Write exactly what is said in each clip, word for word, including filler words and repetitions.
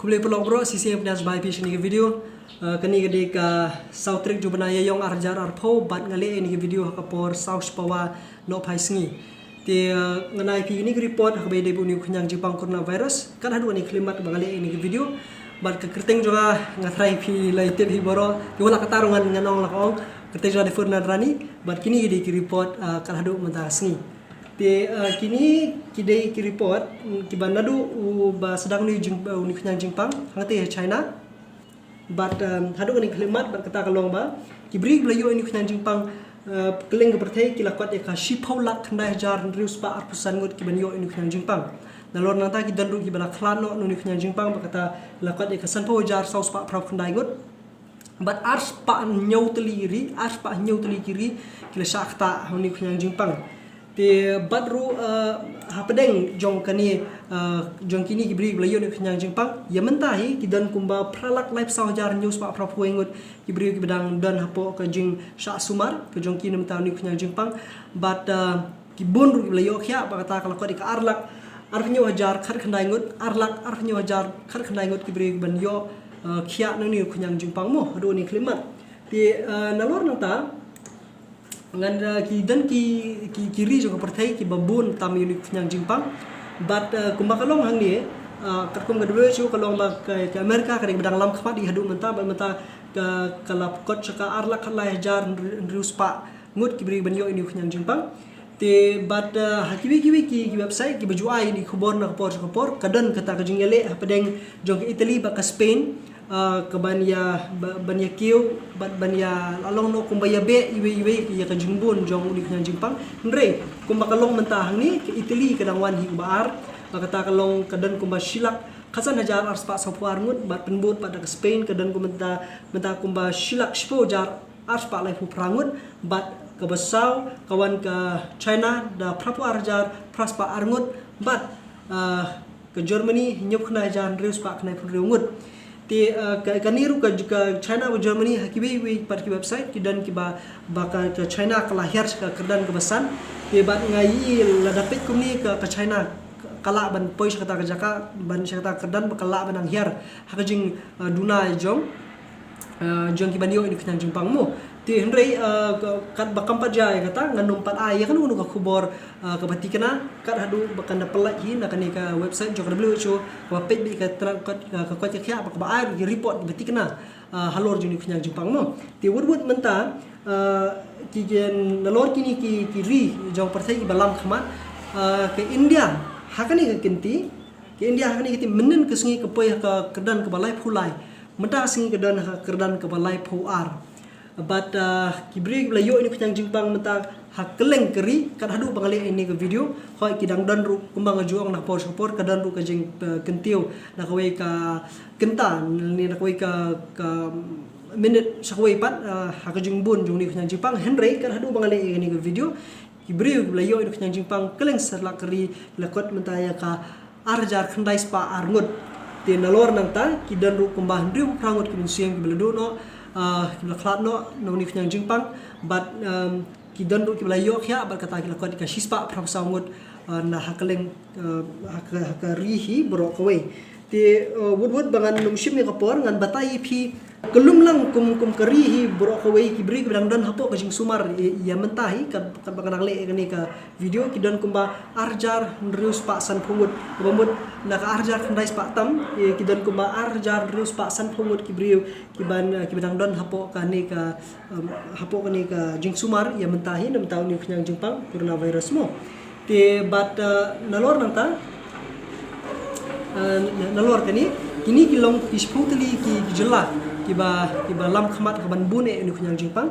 Khublei paralok baroh, shisien pdiang sngewbha ïa phi sha kane ka video. Eh, kane ka dei ka saw tarik jong u bnai Ïaïong ar hajar arphew, bad nga leh ïa kane ka video ha ka por saw shi pawa nohphai sngi. Te, eh, ngan ai ïa phi kane ka report ha kaba ïadei bad une u khñiang jingpang coronavirus. Kat haduh kane ka khyllipmat ba nga leh ïa kane ka video. Bad ka kyrteng jong nga, nga tharai phi la tip hi baroh. Te wat la katta ruh ngan, ngan ong, la ka ong. Kyrteng jong nga dei Fernand Rani. Bad kine ki dei ki report, eh, kat haduh mynta ka sngi. Te, eh, kine ki dei ki report, mm, kiba naduh u ba sdang une u jing, eh, une u khñiang jingpang hangtei ha China. Bad, em, haduh kane ka khyllipmat, bad kata ka long ba ki briew kiba la ïoh ïa une u khñiang jingpang, eh, kylleng ka pyrthei ki la kot ïa ka shiphew lak khyndai hajar hynriew spah arphew san ngut kiban ïoh ïa une u khñiang jingpang. Nalor nangta ki don ruh kiba la khlad noh na une u khñiang jingpang, bad kata la kot ïa ka sanphew hajar saw spah phra phew khyndai ngut. Bad ar spah hynñiew tylli ki ri, ar spah hynñiew tylli ki ri ki la shah ktah ha une u khñiang jingpang. Te bad ruh, eh, hapdeng jong kane, eh, jong kine ki briew kiba la ïoh une u khñiang jingpang, ïa mynta hi ki don kumba phra lak laiphew saw hajar hynñiew spah phra phew wei ngut ki briew kiba dang don hapoh ka jingshah sumar ka jong ki na bynta une u khñiang jingpang. Bad, eh, ki bun ruh kiba la ïoh khiah, ba kata ka la kot ïa ka ar lak arphew hynñiew hajar khatkhyndai ngut, ar lak arphew hynñiew hajar khatkhyndai ngut ki briew kiban ïoh, eh, khiah na une u khñiang jingpang mo haduh kane ka khyllipmat. Te, eh, nalor nangta ngan, eh, ki don ki, ki, ki ri jong ka pyrthei kiba bun tam ïa une u khñiang jingpang. Bad, eh, kumba ka long hangne, eh, katkum ka W H O ka long ba ka, ka America ka dei kaba dang lam khmat hi haduh mynta, bad mynta ka, ka la kot sha ka ar lak khatlai hajar hynriew spah ngut ki briew ban ïoh ïa une u khñiang jingpang. Te bad, eh, ha kiwei kiwei ki, ki website kiba ju ai ïa kine ki khubor na ka por sha ka por, ka don kata ka jingïaleh hapdeng jong ka Italy bad ka Spain, eh, ka ban ïa, ba, ban ïa kiew bad ban ïa la long noh kumba ïa beh iwei iwei ïa ka jingbun jong une u khñiang jingpang. Hynrei kumba ka long mynta hangne, ka Italy ka dang wan hi uba ar, eh, kata ka long ka don kumba shi lak khatsan hajar ar spah sawphew ar ngut, bad pynbud pat da ka Spain ka don kumba mynta, mynta kumba shi lak shiphew hajar ar spah laiphew phra ngut, bad kaba saw ka wan ka China da phraphew ar hajar phra spah ar ngut, bad, ah, ka Germany hynñiewphew khyndai hajar hynriew spah khyndaiphew hynriew ngut. Te, ah, ka, kane ruh ka, ka China bad Germany ha kiwei kiwei pat ki website ki don kiba, ba ka, ka China ka la hiar sha ka kyrdan kaba san. Te bad nga ïohi lada peit kumne ka, ka China ka lah ban poi sha kata ka jaka, ban sha kata ka kyrdan ba ka lah ban nang hiar ha ka jing, ah, duna jong, ah, jong kiban ïoh ïa une u khñiang jingpang mo. Te hynrei, ah, ka, katba kam pat jia ïa kata, ngan ym pat ai ïa kano kano ka khubor, ah, kaba tikna, kat haduh ba kan da pyllait hi na kane ka website jong ka W H O, kaba peit beit ka tnat ka, ka, ka koit ka khiah, ba kaba ai ki report kiba tikna, ah, halor jong une u khñiang jingpang mo. Te wut wut mynta, ah, ki, ki nalor kine ki, ki ri jong pyrthei kiba lam khmat, ah, ka India ha kane ka kynti, ka India ha kane ka kynti mynnin ka sngi ka poi ha ka kyrdan kaba laiphew lai, mynta ka sngi ka don ha ka kyrdan kaba laiphew ar. Bad, ah, ki briew kiba la ïoh ïa une u khñiang jingpang mynta ha kylleng ka ri, kat haduh ba nga leh ïa kane ka video, hooid ki dang don ruh kumba nga ju ong na ka por sha ka por, ka don ruh ka jing, ah, kyntiew na kawei ka kynta ne na kawei ka, ka minit sha kawei pat, ah, ha ka jingbun jong une u khñiang jingpang. Hynrei kat haduh ba nga leh ïa kane ka video, ki briew kiba la ïoh ïa une u khñiang jingpang kylleng satlak ka ri la kot mynta ïa ka ar hajar khyndai spah ar ngut. Te nalor nangta ki don ruh kumba hynriewphew phra ngut ki mynsiem kiba la duh noh, ah, kiba la khlad noh na une u khñiang jingpang. Bad, um, ki don ruh kiba la ïoh khiah, bad kata ki la kot ïa ka shi spah phraphew saw ngut, ah, na ha kylleng, ah, ha ka, ha ka ri hi baroh kawei. Te, ah, wut wut ba ngan ym shim ïa ka por, ngan batai ïa phi ka lum lang kum, kum ka ri hi baroh kawei, ki briew kiba dang don hapoh ka jingsumar ïa, ïa mynta hi, kat, katba nga dang leh ïa kane ka video, ki don kumba ar hajar hynriew spah sanphew ngut, kaba mut na ka ar hajar khyndai spah tam, eh, ki don kumba ar hajar hynriew spah sanphew ngut ki briew kiban, eh, kiba dang don hapoh kane ka, em, hapoh kane ka jingsumar ïa mynta hi na bynta une u khñiang jingpang coronavirus mo. Te bad, eh, nalor nangta, eh, nalor kane, kine ki long ki shiphew tylli ki, ki jylla kiba, kiba lam khmat ha ka ban bun eh une u khñiang jingpang.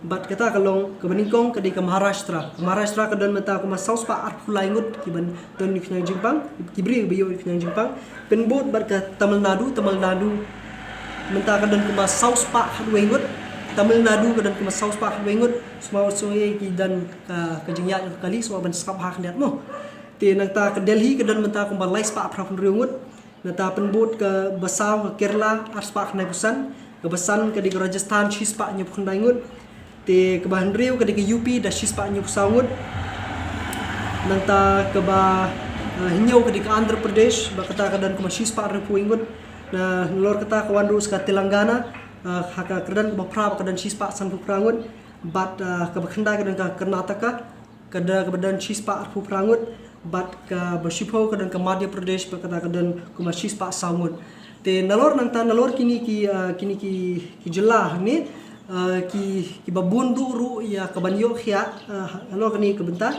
Bad kata ka long kaba nyngkong ka dei ka Maharashtra. Maharashtra ka don mynta kumba saw spah arphew lai ngut kiban don une u khñiang jingpang, ki briew ba ïoh une u khñiang jingpang. Pynbud bad ka Tamil Nadu, Tamil Nadu mynta ka don kumba saw spah khatwei ngut. Tamil Nadu ka don kumba saw spah khatwei ngut. Sngewbha sngewbha ki don ka, ka jingïaid ka kali, sngewbha ban sngap ha khyndiat mo. Te nangta ka Delhi ka don mynta kumba lai spah phraphew hynriew ngut. Nangta pynbud kaba saw ka Kerala ar spah khyndaiphew san. Kaba san ka dei ka Rajasthan shi spah hynñiewphew khyndai ngut. Te kaba hynriew ka dei ka U P da shi spah hynñiewphew saw ngut. Nangta kaba, eh, hynñiew ka dei ka Andhra Pradesh, ba kata ka don kumba shi spah hynriewphew ngut. Na, nalor kata ka wan ruh sa ka Telangana, ah, ha ka kyrdan kaba phra ba ka don shispah sanphew phra ngut, bad, ah, kaba khyndai ka don ka Karnataka, ka da kaba don shispah arphew phra ngut, bad kaba shiphew ka don ka Madhya Pradesh, bad kata ka don kumba shispah saw ngut. Te nalor nangta, nalor kine ki, ah, kine ki, ki jylla hangne, ah, ki, kiba bun duh ruh ïa kaban ïoh khiah, ah, nalor kane ka bynta.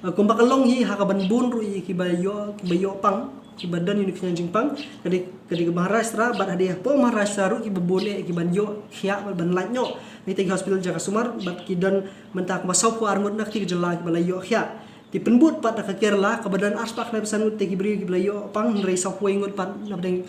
Ah, kumba ka long hi ha kaban bun ruh ïa kiba ïoh, kiba ïoh pang, kiba don ïa une u khñiang jingpang, ka dei, ka dei ka Maharashtra, bad hadien hapoh Maharashtra ruh kiba bun eh kiban ïoh khiah bad ban lait noh. Ngi te ki hospital jaka sumar, bad ki don mynta kumba sawphew ar ngut na ki jylla kiba la ïoh khiah. Te pynbud pat na ka Kerala, kaba don arspah khyndai phew san ngut te ki briew kiba la ïoh pang, hynrei sawphew wei ngut pat na pdeng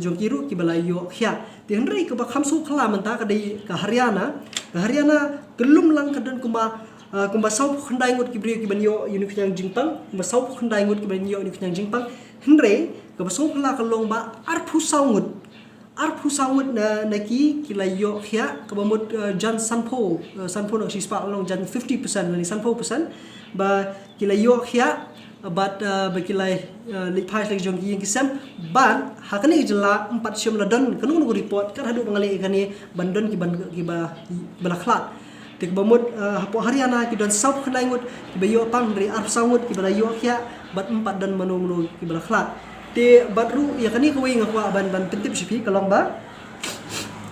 jong ki ruh kiba la ïoh khiah. Te hynrei kaba kham sngewkhala mynta ka dei ka Haryana. Ka Haryana kyllum lang ka don kumba, ah, kumba sawphew khyndai ngut ki briew kiban ïoh ïa une u khñiang jingpang, kumba sawphew khyndai ngut kiban ïoh ïa une u khñiang jingpang. Hynrei kaba sngewkhala ka long ba arphew saw ngut, arphew saw ngut na, na ki, ki la ïoh khiah, kaba mut, ah, jan sanphew, ah, sanphew na ka shispah, long jan fifty percent, lane sanphew percent, ba ki la ïoh khiah, bad, ah, ba ki la, ah, leit phai sha la ki jong ki ïing ki sem, bad ha kane ka jylla ym pat shym la don kano kano ka report kat haduh ba nga leh ïa kane ban don kiban, kiba, kiba la khlad. Te kaba mut, ah, hapoh Haryana ki don sawphew khyndai ngut kiba ïoh pang, hynrei arphew saw ngut kiba la ïoh khiah, bad ym pat don mano mano kiba la khlad. Te bad ruh ïa kane kawei nga kwah ban, ban pyntip sha phi ka long ba,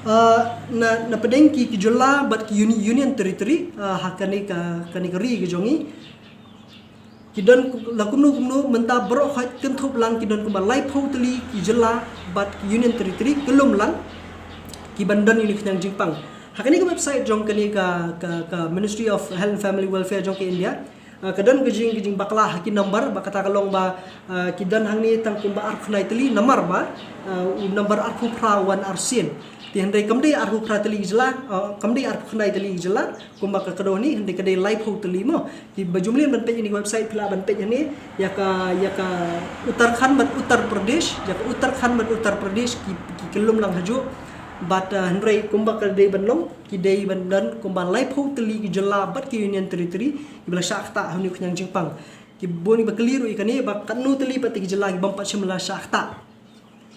ah, na, na pdeng ki, ki jylla bad ki uni-, Union Territory, ah, ha kane ka, kane ka ri ka jong ngi, ki don la kumno kumno mynta baroh khoit kynthup lang ki don kumba laiphew tylli ki jylla bad ki Union Territory kyllum lang kiban don ïa une u khñiang jingpang. Ha kane ka website jong kane ka, ka, ka Ministry of Health and Family Welfare jong ka India, ah, ka don ka jing, ka jingbakla ha ki number, ba kata ka long ba, ah, ki don hangne tang kumba arphew khyndai tylli namar ba, ah, u number arphew phra u wan arsien. Te hynrei kam dei arphew phra tylli ki jylla, ah, kam dei arphew khyndai tylli ki jylla, kumba ka kdew hangne, hynrei ka dei laiphew tylli mo. Kiba ju mlien ban peit ïa kane ka website phi lah ban peit hangne, ïa ka, ïa ka Uttarakhand bad Uttar Pradesh, ïa ka Uttarakhand bad Uttar Pradesh ki, ki kyllum lang hajuh. Bad, ah, hynrei kumba ka dei ban long, ki dei ban don kumba laiphew tylli ki jylla bad ki Union Territory kiba la shah ktah ha une u khñiang jingpang. Ki bun kiba kylli ruh ïa kane ba katno tylli pat ki jylla ki bym pat shym la shah ktah.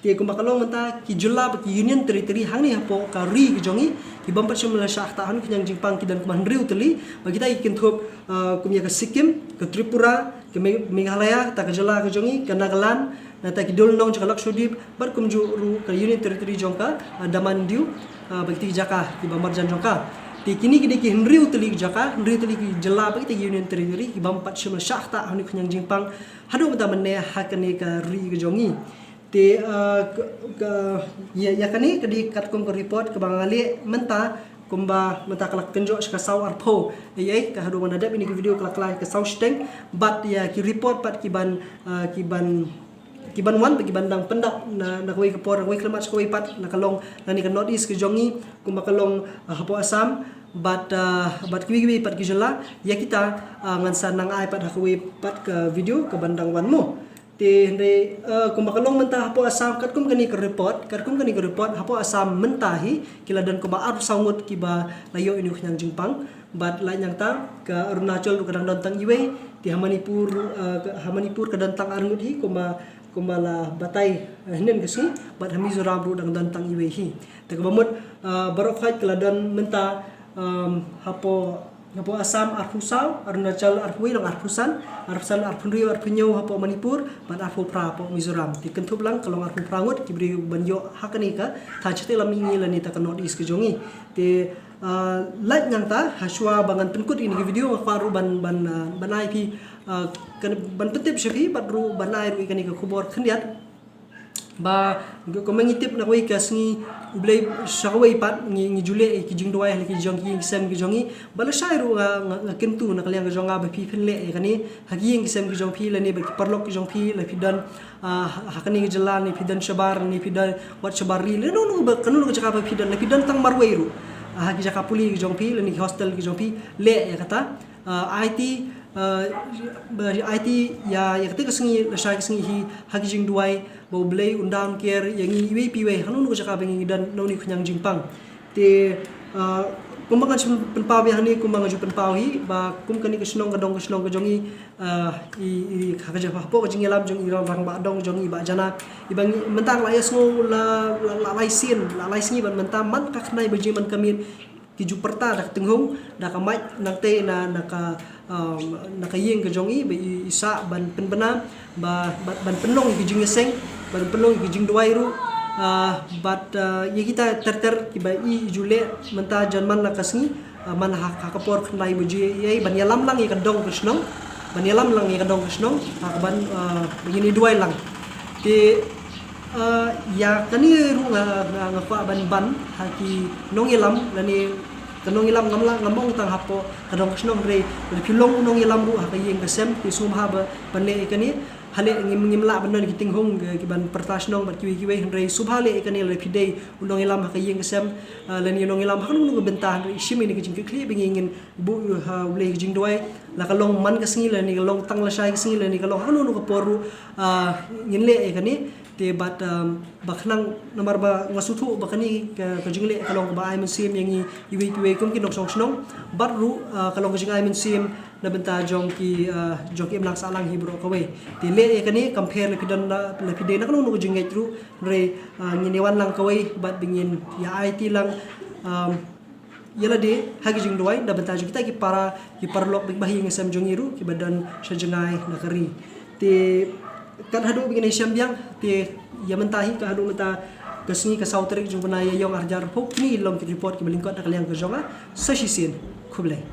Te kumba ka long mynta ki jylla bad ki Union Territory hangne hapoh ka ri ka jong ngi, ki bym pat shym la shah ktah ha une u khñiang jingpang ki don kumba hynriew tylli, ba kita ki kynthup, ah, kum ïa ka Sikkim, ka Tripura, ka Me-, Meghalaya, kata ka jylla ka jong ngi, ka Nagaland, nangta ki dulnong jong ka Lakshadweep, bad kumjuh ruh ka Union Territory jong ka, ah, Daman Diu, ah, bad kita ki jaka kiba marjan jong ka. Te kine ki dei ki hynriew tylli ki jaka, hynriew tylli ki jylla bad kita ki Union Territory ki bym pat shym la shah ktah ha une u khñiang jingpang haduh mynta mynne ha kane ka ri ka jong ngi. Te, ah, ka, ka, ïa, ïa kane ka dei katkum ka report kaba nga leh mynta, kumba mynta ka la kynjoh sha ka saw arphew. Ïa, ïa, ka haduh ba nga dep ïa kane ka video ka la kylla ka saw shiteng, bad ïa ki report pat kiban, ah, kiban, kiban wan bad kiban dang pyndap na, na kawei ka por, na kawei ka khyllipmat sha kawei pat, na ka long lane ka North East ka jong ngi, kumba ka long, ah, hapoh Assam, bad, ah, bad kiwei kiwei pat ki jylla, ïa kita, ah, ngan sa nang ai pat ha kawei pat ka video kaban dang wan mo. Te hynrei, eh, kumba ka long mynta hapoh Assam, katkum kane ka report, katkum kane ka report, hapoh Assam mynta hi, ki la don kumba arphew saw ngut kiba la ïoh ïa une u khñiang jingpang, bad lait nangta, ka Arunachal ruh ka dang don tang iwei, te ha Manipur, eh, ka, ha Manipur ka don tang ar ngut hi, kumba, kumba la batai, eh, hynnin ka sngi, bad ha Mizoram ruh dang don tang iwei hi. Te kaba mut, eh, baroh khoit ka la don mynta, em, hapoh Hapoh Assam arphew saw, Arunachal arphew wei, long arphew san, arphew san, arphew hynriew, arphew hynñiew hapoh Manipur, bad arphew phra hapoh Mizoram. Te kynthup lang ka long arphew phra ngut ki briew ban ïoh ha kane ka thaiñ shatei lam mihngi lane ta ka North East ka jong ngi. Te, ah, lait nangta, hashwa ba ngan pynkut ïa kane ka video nga kwah ruh ban, ban, ah, ban ai phi, ah, kan, ban pyntip sha phi, bad ruh ban ai ruh ïa kane ka khubor khyndiat. Ba, kumba ngi tip na kawei ka sngi U Blei sha kawei pat ngi, ngi ju leh ïa ki jingduwai ha la ki jong ki ïing ki sem ki jong ngi. Ba lashai ruh nga, nga, nga kyntu na ka liang ka jong nga ba phi phin leh ïa kane ha ki ïing ki sem ki jong phi lane bad ki paralok ki jong phi la phi don, ah, ha, ha kane ka jylla ne phi don shabar ne phi don wat shabar ri lane kano kano ba, kano kano ka jaka ba phi don, la phi don tang marwei ruh. Ah, ha ki jaka pule ki jong phi lane ki hostel ki jong phi leh ïa kata. Ah, aiti, ah, ba, aiti ïa, ïa kata ka sngi, lashai ka sngi hi, ha ki jingduwai, ba U Blei un da un ker ïa ngi iwei pa iwei, ha kano kano ka jaka ba ngi don, na une u khñiang jingpang. Te, Uh, kumba nga ju pynpaw biang ni, kumba nga ju pynpaw hi, ba kum kane ka shnong ka dong ka shnong ka jong i, uh, i, i ka jaka hapoh ka jingïalam jong i rangbah dong jong i Bah Jana. I ba ngi mynta la ïa sngew la la la lai sien, la lai sngi ban mynta man ka khyndai baje man ka miet ki ju pyrta da ka tynghung, da ka mic nangta na na ka um, na ka ïing ka jong i, ba i, i sah ban pynbna, ba, ba ban pynlong ïa ki jingïaseng, ban pynlong ïa ki jingduwai ruh, uh, bad uh, ïa kita ter ter kiba i ju leh mynta jan man la ka sngi, uh, man ha, ha ka por khyndai baje ïa ban ïalam lang ïa ka dong ka shnong, ban ïalam lang ïa ka dong ka shnong, ha ka ban uh, ba ngin ïa duwai lang. Te uh, ïa kane ruh nga, nga, nga kwah ban ban ha ki nongïalam lane ka nongïalam ngam lah ngam ong tang hapoh ka dong ka shnong, hynrei lada phi long u nongïalam ruh ha ka ïing ka sem, te sngewbha ba ban leh ïa kane. Hale ngim ngim lah ban don ki tynghung ki ban pyrta shnong bad kiwei kiwei, hynrei sngewbha leh ïa kane lada phi dei u nongïalam ha ka ïing ka sem, uh, lane u nongïalam ha kano kano ka bynta, hynrei shim ïa ka jingkitkhlieh ba ngin ngin buh ha u Blei ka jingduwai, la ka long man ka sngi lane ka long tang lashai ka sngi lane ka long ha kano kano ka por ruh, uh, ngin leh ïa kane. Te bad um, ba khnang namar ba nga sngewthuh ba kane ka, ka jingleh ka long kaba ai mynsiem ïa ngi iwei pa iwei kum ki nongshong shnong. Bad ruh uh, ka long ka jingai mynsiem na bynta jong ki uh, jong ki imlang sahlang hi baroh kawei. Te leh ïa kane kam pher la phi don la phi dei na kano kano ka jingngeit ruh, hynrei uh, ngin ïa wan lang kawei bad ba ngin ïa aiti lang um, ïa lade ha ki jingduwai na bynta jong kita ki para ki paralok bad ki bahaïing sem jong ngi ruh kiba don sha jngai na ka ri. Te kat haduh ba ngin ïa shem biang, te ïa mynta hi kat haduh mynta ka sngi ka saw tarik jong u bnai Ïaïong ar hajar arphew, kine long ki report kiba lyngkot na ka liang ka jong nga. Sa shisien, khublei.